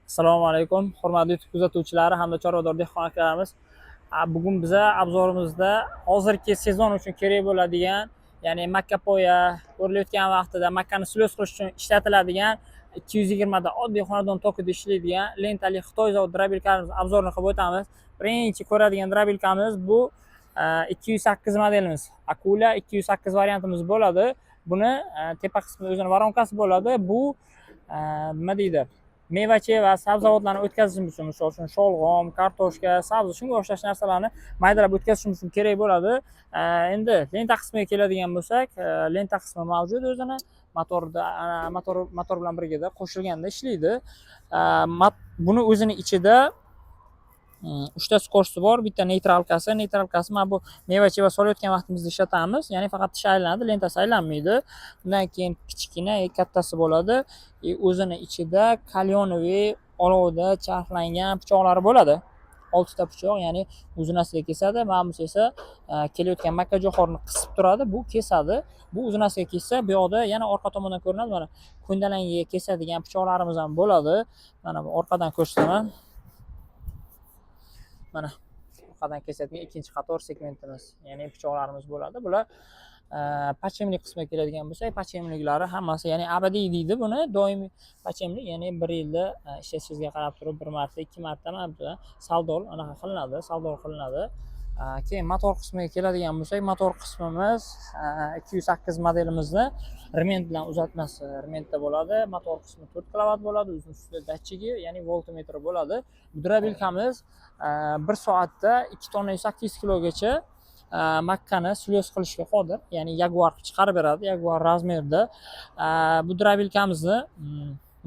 Assalomu alaykum, hurmatli YouTube kuzatuvchilari hamda chorvador dehqon akalarimiz. Bugun biza обзор imizda hozirgi sezon uchun kerak bo'ladigan, ya'ni makka poya o'rilayotgan vaqtida makkani силос qilish uchun ishlatiladigan 220 da oddiy xonadon tokida ishlaydigan lentali Xitoy zavod дробилка larimiz обзор ini qilib o'tamiz. Birinchi ko'radigan дробилка miz bu 208 modelimiz. Akula 208 variantimiz bo'ladi. Buni tepa qismida o'zini воронка si bo'ladi. Bu nima deydi? Meva-cheva, sabzavotlarni o'tkazishimiz uchun, misol uchun, sholg'om, kartoshka, sabzi, shunga o'xshash narsalarni maydalab o'tkazishimiz uchun kerak bo'ladi. Endi lenta qismiga keladigan bo'lsak, lenta qismi mavjud o'zini motorda, motor bilan birgada qo'shilganda ishlaydi. Buni o'zini ichida uchta скорость i bor, bitta нейтралка si. Нейтралка si mana bu meva-cheva solayotgan vaqtimizda ishlatamiz, ya'ni faqat tishi aylanadi, lentasi aylanmaydi. Undan keyin kichkina, kattasi bo'ladi. И o'zini ichida каленый olovda charxlangan pichoqlari bo'ladi. Oltita pichoq, ya'ni uzunasiga kesadi. Mana bunisi esa kelayotgan makka jo'xorini qisib turadi, bu kesadi. Bu uzunasiga kessa, bu yoqda yana orqa tomondan ko'rinadi, mana ko'ndalangiga kesadigan pichoqlarimiz ham bo'ladi. Mana bu orqadan ko'rsataman. Mana orqadan kesadigan ikkinchi qator segmentimiz, ya'ni pichoqlarimiz bo'ladi. Bular подшипник qismiga keladigan bo'lsak, подшипник lari hammasi, ya'ni abadiy deydi buni, doimiy подшипник, ya'ni bir yilda ishlatishingizga qarab turib bir marta, ikki marta mana bu saldol anaqa qilinadi, saldol qilinadi. Keyin motor qismiga keladigan bo'lsak, motor qismimiz 208 modelimizni ремень bilan uzatmasi ремень da bo'ladi. Motor qismi 4 kilovat bo'ladi, o'zini ustida datchigi, ya'ni voltmetri bo'ladi. Bu дробилка miz bir soatda 2 tonna 800 kilogacha makkani силос qilishga qodir, ya'ni Jaguar qilib chiqarib beradi, Jaguar razmerida. Bu дробилка mizni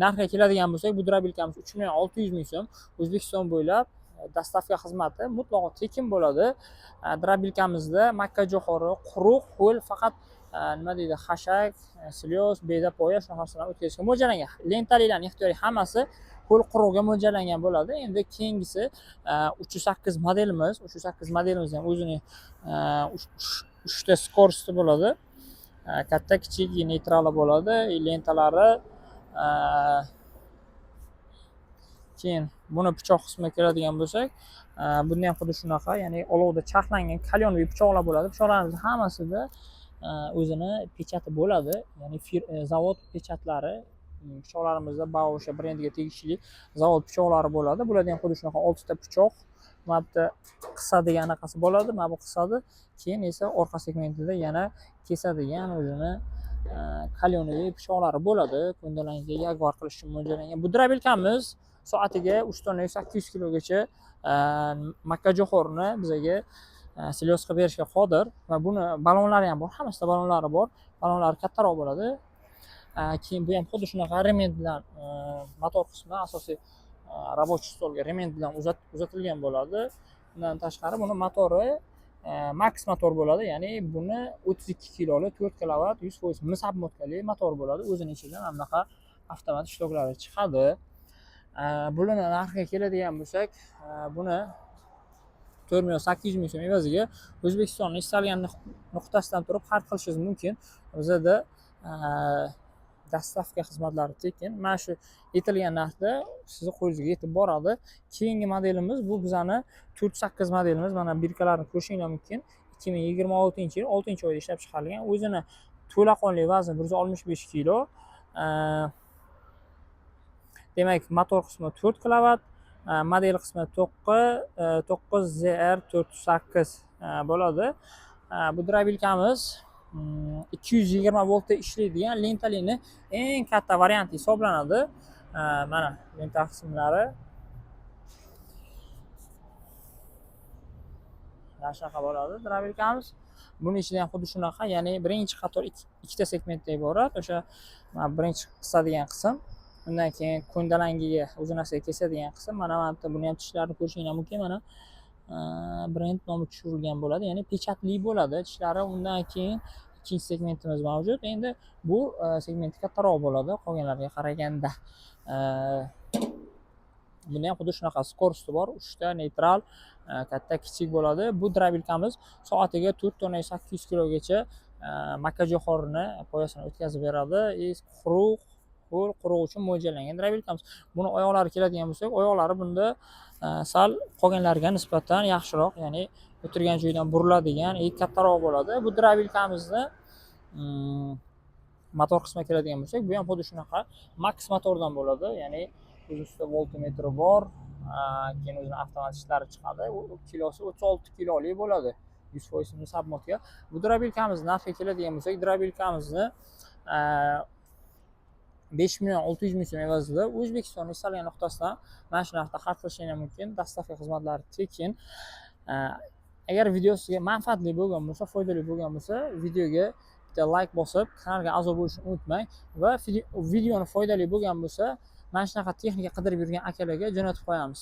narxiga keladigan bo'lsak, bu дробилка miz 3 600 000 so'm. O'zbekiston bo'ylab доставка xizmati mutlaqo tekin bo'ladi. Дробилка mizda makka jo'xori, quruq, ho'l, faqat nima deydi, xashak, силос, beda, poya, shunaqa narsalarni o'tkazishga mo'ljallangan. Lentalilarni ixtiyoriy hammasi ho'l, quruqga mo'ljallangan bo'ladi. Endi keyingisi 308 modelimiz. 308 modelimiz ham o'zini uchta скорость i bo'ladi. Katta, kichik, neytrali bo'ladi lentalari. Keyin buni pichoq qismiga keladigan bo'lsak, bunda ham xuddi shunaqa, ya'ni olovda charxlangan каленый pichoqlar bo'ladi. Pichoqlarimizni hammasida o'zini печать i bo'ladi, ya'ni zavod печать lari. Pichoqlarimizda Baosha brendiga tegishli zavod pichoqlari bo'ladi. Bularda ham xuddi shunaqa oltita pichoq, mana bu yerda qisadigan anaqasi bo'ladi, mana bu qisadi. Keyin esa orqa segmentida yana kesadigan o'zini каленый pichoqlari bo'ladi, ko'ndalangiga Jaguar qilish uchun mo'ljallangan. Bu дробилка miz soatiga 3 tonna 800 kilogacha makka jo'xorini bizaga силос qilib berishga qodir. Va buni balonlari ham bor, hammasida balonlari bor, balonlari kattaroq bo'ladi. Keyin bu ham xuddi shunaqa ремень bilan motor qismi asosiy рабочий stolga ремень bilan uzatilgan bo'ladi. Undan tashqari buni motori Max motor bo'ladi, ya'ni buni 32 kiloli, 4 kilovat, 100% mis обмотка li motor bo'ladi. O'zini ichida mana bunaqa avtomat щиток lari chiqadi. Buni narxiga keladigan bo'lsak, buni 4 800 000 so'm evaziga O'zbekistonni istalgan nuqtasidan turib xarid qilishingiz mumkin. Bizada доставка xizmatlari tekin. Mana shu aytilgan narxda sizni qo'lingizga yetib boradi. Keyingi modelimiz bu bizani 408 modelimiz. Mana бирка larni ko'rishinglar mumkin. 2026-yil 6-oyda ishlab chiqarilgan. O'zini to'laqonli vazni 165 kilo. Demak, motor qismi 4 kilovat, model qismi 9 ZR 408 bo'ladi. Bu дробилка miz 220 voltda ishlaydigan lentalini eng katta varianti hisoblanadi. Mana lenta qismlari mana shunaqa bo'ladi дробилка miz. Buni ichida ham xuddi shunaqa, ya'ni birinchi qator ikkita segmentdan iborat. O'sha mana birinchi qisadigan qism, undan keyin ko'ndalangiga uzunasiga kesadigan qism. Mana bu yerda buni ham tishlarini ko'rishinglar mumkin. Mana brend nomi tushirilgan bo'ladi, ya'ni печать li bo'ladi tishlari. Undan keyin ikkinchi segmentimiz mavjud. Endi bu segmenti kattaroq bo'ladi qolganlarga qaraganda. Bunda ham xuddi shunaqa скорость i bor, uchta neytral, katta, kichik bo'ladi. Bu дробилка miz soatiga 4 tonna 800 kilogacha makka jo'xorini poyasini o'tkazib beradi и quruq. Ho'l quruq uchun mo'ljallangan дробилка miz. Buni oyoqlari keladigan bo'lsak, oyoqlari bunda sal qolganlariga nisbatan yaxshiroq, ya'ni o'tirgan joyidan buriladigan и kattaroq bo'ladi. Bu дробилка mizni motor qismiga keladigan bo'lsak, bu ham xuddi shunaqa Max motordan bo'ladi, ya'ni o'zi ustida voltmetri bor, keyin o'zini avtomat ishlari chiqadi. U kilosi 36 kilolik bo'ladi. 100% обмотка. Bu дробилка mizni narxiga keladigan bo'lsak, дробилка mizni 5 600 000 so'm evazida O'zbekistonning istalgan nuqtasidan mana shu narxda xarid qilishingiz mumkin. Доставка xizmatlari tekin. Agar video sizga manfaatli bo'lgan bo'lsa, foydali bo'lgan bo'lsa, videoga bitta layk bosib, kanalga a'zo bo'lishni unutmang va videoni foydali bo'lgan bo'lsa, mana shunaqa texnika qidirib yurgan akalarga jo'natib qo'yamiz.